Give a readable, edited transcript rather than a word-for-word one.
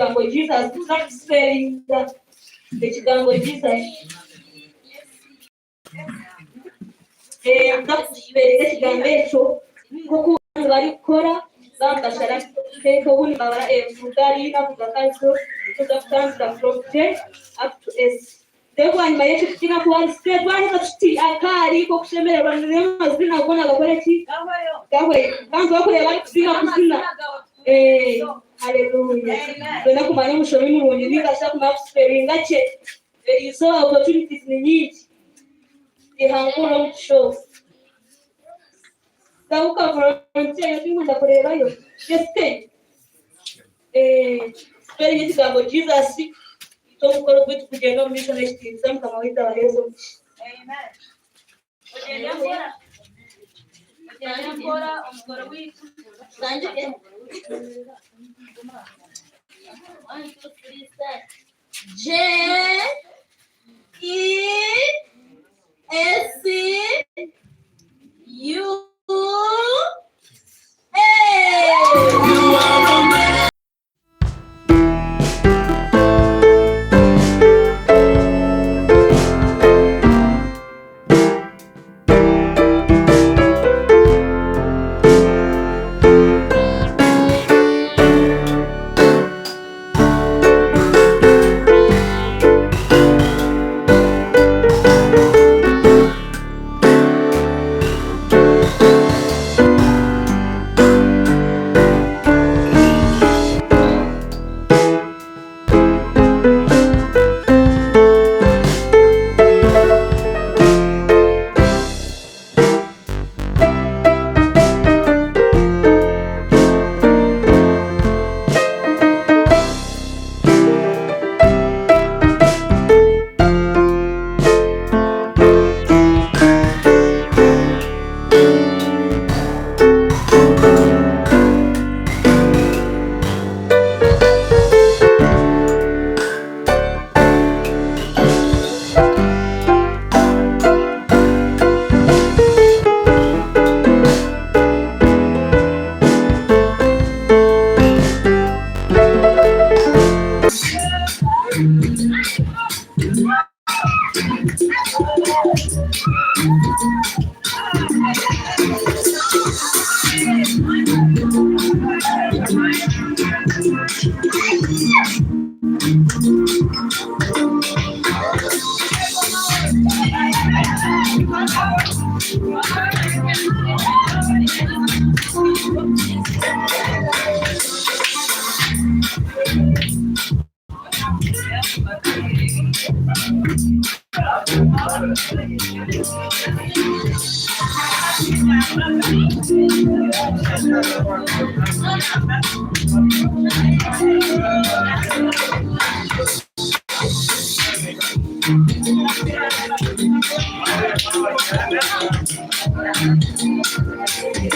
Ekigambo Jesus tuza kusipelinga ekigambo Jesus. Tuza kusipelinga ekigambo ekyo nk'oku abantu barikukora baaba nibashara keeki obundi nibabara kuruga ahari ina kuza kazo tuza kutandika from J up to S. Then bwanyima y'ekyo tutiina kuba twaheza tuti akaari k'okushemererwa n'amazina goona gakore ki? Gahweyo. Kandi twakureeba arikusinga kuzina. Eh, haleluya. Twenda kumanya omushomi murungi ninga shi akumanya kusipelinga gye. Eriizooba opportunities ni nyingi. Ihangura omugisha ogu. Garuka volunteer tinkwenda kureebayo. Yes, Eh, spelling ekigambo Jesus itwe omukoro gwaitu kugyenda omu maisho n'ekitiinisa Mukama waitu abaheereze omugisha. Ogyende mpora. Ogyende mpora omukoro gwaitu. Tutandike. One, two, three, start. J E S U A.